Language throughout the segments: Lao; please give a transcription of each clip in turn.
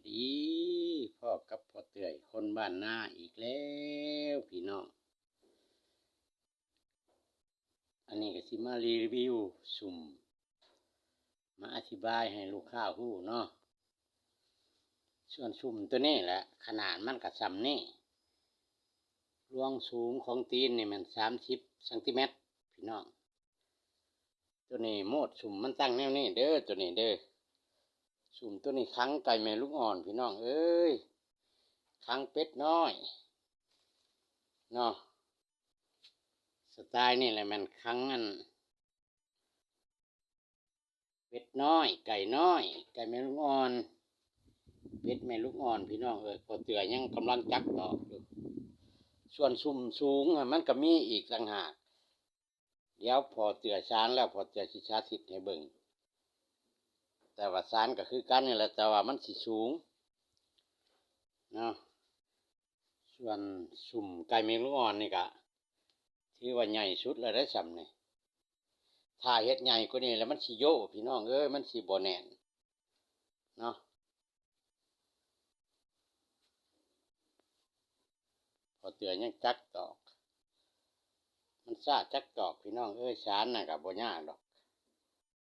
ດີ ພໍ້ກັບພໍ່ເຕືອຍຄົນບ້ານນາອີກແລ້ວພີ່ນ້ອງ. ອັນນີ້ກໍຊິມາຣີວິວຊຸມ ມາອະທິບາຍໃຫ້ລູກຄ້າຮູ້ເນາະ. ສ່ວນຊຸມໂຕນີ້ແຫຼະ ຂະໜາດມັນກໍຊ່ຳນີ້, ລວງສູງຂອງຕີນນີ້ແມ່ນສາມສິບຊັງຕີແມັດພີ່ນ້ອງ. ໂຕນີ້ໂມດຊຸມມັນຕັ້ງແນວນີ້ເດີ ໂຕນີ້ເດີ. ຊຸມໂຕນີ້ຂັງໄກ່ແມ່ລູກອ່ອນພີ່ນ້ອງເອີຍ, ຂັງເປັດນ້ອຍເນາະ. ສະໄຕນີ້ແຫຼະແມ່ນຂັງອັນ ເປັດນ້ອຍ ໄກ່ນ້ອຍ ໄກ່ແມ່ລູກອ່ອນ ເປັດແມ່ລູກອ່ອນພີ່ນ້ອງເອີຍ. ພໍ່ເຕືອຍຍັງກຳລັງຈັກຕອກຢູ່. ສ່ວນຊຸມສູງຫັ້ນມັນກໍມີອີກຕ່າງຫາກ. ດຽວພໍ່ເຕືອຍສານແລ້ວ ພໍ່ເຕືອຍຊິສາທິດໃຫ້ເບິ່ງ. ແຕ່ວ່າສານກໍຄືກັນນີ້ແຫຼະ ແຕ່ວ່າມັນຊິສູງເນາະ. ສ່ວນຊຸມໄກ່ແມ່ລູກອ່ອນນີ້ກະຖືວ່າໃຫຍ່ສຸດແລ້ວເດ້ຊ່ຳນີ້. ຖ້າເຮັດໃຫຍ່ກວ່ານີ້ແລ້ວມັນຊິໂຢພີ່ນ້ອງເອີຍ, ມັນຊິບໍ່ແໜ້ນເນາະ. ພໍ່ເຕືອຍຍັງຈັກຕອກ, ມັນຊ້າຈັກຕອກພີ່ນ້ອງເອີຍ. ສານນະກໍບໍ່ຍາກດອກ,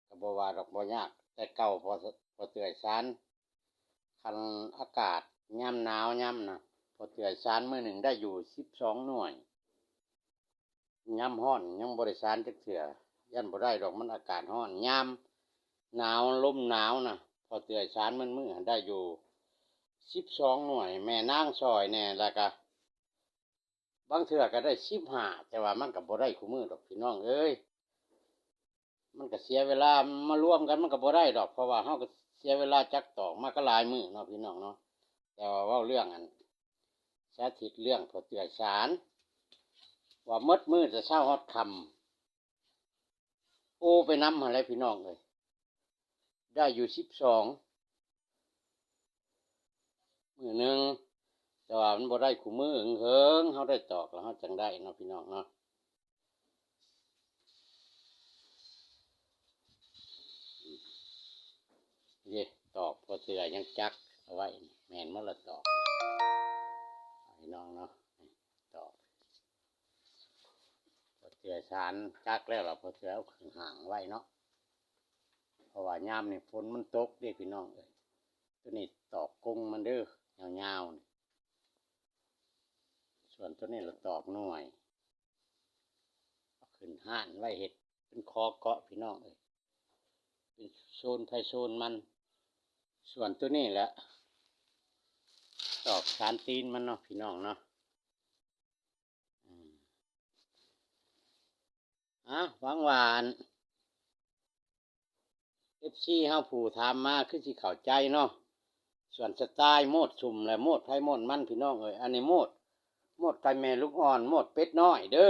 ກໍບໍ່ວ່າດອກ ບໍ່ຍາກ. ແຕ່ເກົ່າພໍ່ ພໍ່ເຕືອຍສານ ຄັນອາກາດຍາມໜາວຍາມນະ ພໍ່ເຕືອຍສານມື້ໜຶ່ງໄດ້ຢູ່ສິບສອງໜ່ວຍ. ຍາມຮ້ອນຍັງບໍ່ໄດ້ສານຈັກເທື່ອ, ຢ້ານບໍ່ໄດ້ດອກ ມັນອາກາດຮ້ອນ. ຍາມໜາວ ລົມໜາວນະ ພໍ່ເຕືອຍສານໝົດມື້ຫັ້ນໄດ້ຢູ່ສິບສອງໜ່ວຍ, ແມ່ນາງຊ່ອຍແດ່ ແລ້ວກະບາງເທື່ອກໍໄດ້ສິບຫ້າ, ແຕ່ວ່າມັນກໍບໍ່ໄດ້ຄູ່ມື້ດອກພີ່ນ້ອງເອີຍ. ມັນກໍເສຍເວລາ, ມາລວມກັນມັນກໍບໍ່ໄດ້ດອກ, ເພາະວ່າເຮົາກໍເສຍເວລາຈັກຕອກມາກໍຫຼາຍມື້ເນາະ ພີ່ນ້ອງເນາະ. ແຕ່ວ່າເວົ້າເລື່ອງອັນ ສາທິດເລື່ອງພໍ່ເຕືອຍສານ ວ່າໝົດມື້ແຕ່ເຊົ້າຮອດຄ່ຳ ໂອ້ ໄປນຳຫັ້ນແຫຼະພີ່ນ້ອງເອີຍ. ໄດ້ຢູ່ສິບສອງມື້ໜຶ່ງ, ແຕ່ວ່າມັນບໍ່ໄດ້ຄູ່ມື້, ເຫິງໆເຮົາໄດ້ຕອກແລ້ວເຮົາຈັ່ງໄດ້ເນາະ ພີ່ນ້ອງເນາະ. ເດ້ ຕອກ ພໍ່ເສືອຍັງຈັກເອົາໄວ້ ແມ່ນໝົດລະຕອກ ພີ່ນ້ອງເນາະ. ຕອກ ພໍ່ເສືອສານຈັກແລ້ວລະ ພໍ່ເສືອເອົາເຄື່ອງຫ້າງໄວ້ເນາະ ເພາະວ່າຍາມນີ້ຝົນມັນຕົກເດ້ ພີ່ນ້ອງເອີຍ. ໂຕນີ້ຕອກກົງມັນເດີ ຍາວໆນີ້. ສ່ວນໂຕນີ້ລະຕອກໜ່ວຍ ເອົາຂຶ້ນຮ້ານໄວ້ເຮັດເປັນຂໍເກາະ ພີ່ນ້ອງເອີຍ ເປັນໂຊນໃຜໂຊນມັນ. ສ່ວນໂຕນີ້ແຫຼະ ຕອກສານຕີນມັນເນາະ ພີ່ນ້ອງເນາະ. ອາ ຫວັງວ່າອັນ ເອັຟຊີ ເຮົາຜູ້ຖາມມາຄືຊິເຂົ້າໃຈເນາະ. ສ່ວນສະຕາຍໂມດຊຸມ ແລະ ໂມດໃຜໂມດມັນ ພີ່ນ້ອງເອີຍ. ອັນນີ້ໂມດ ໂມດໄກ່ແມ່ລູກອ່ອນ ໂມດເປັດນ້ອຍເດີ.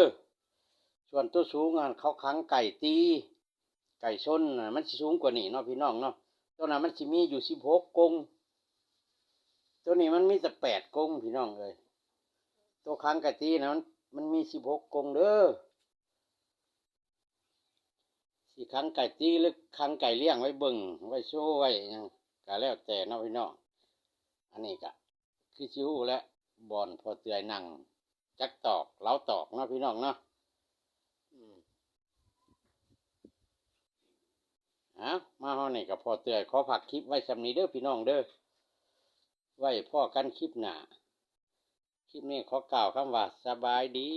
ສ່ວນໂຕສູງຫັ້ນ ເຂົາຂັງໄກ່ຕີ ໄກ່ຊົນນະ ມັນຊິສູງກວ່ານີ້ເນາະ ພີ່ນ້ອງເນາະ. ໂຕນັ້ນມັນຊິມີຢູ່ສິບຫົກກົງ ໂຕນີ້ມັນມີແຕ່ແປດກົງ ພີ່ນ້ອງເອີຍ. ໂຕຂັງໄກ່ຕີນະ ມັນ ມັນມີສິບຫົກກົງເດີ. ຊິຂັງໄກ່ຕີ ຫຼື ຂັງໄກ່ລ້ຽງໄວ້ເບິ່ງ ໄວ້ໂຊ ໄວ້ຫຍັງ ກະແລ້ວແຕ່ເນາະ ພີ່ນ້ອງ. ອັນນີ້ກະຄືຊິຮູ້ແຫຼະ ບ່ອນພໍ່ເຕືອຍນັ່ງ ຈັກຕອກ ລາວຕອກເນາະ ພີ່ນ້ອງເນາະ. ອືມ ເອົາ ມາຮອດນີ້ກະພໍ່ເຕືອຍຂໍຝາກຄລິບໄວ້ສ່ຳນີ້ເດີ ພີ່ນ້ອງເດີ. ໄວ້ພໍ້ກັນຄລິບໜ້າ. ຄລິບນີ້ຂໍກ່າວຄຳວ່າສະບາຍດີ.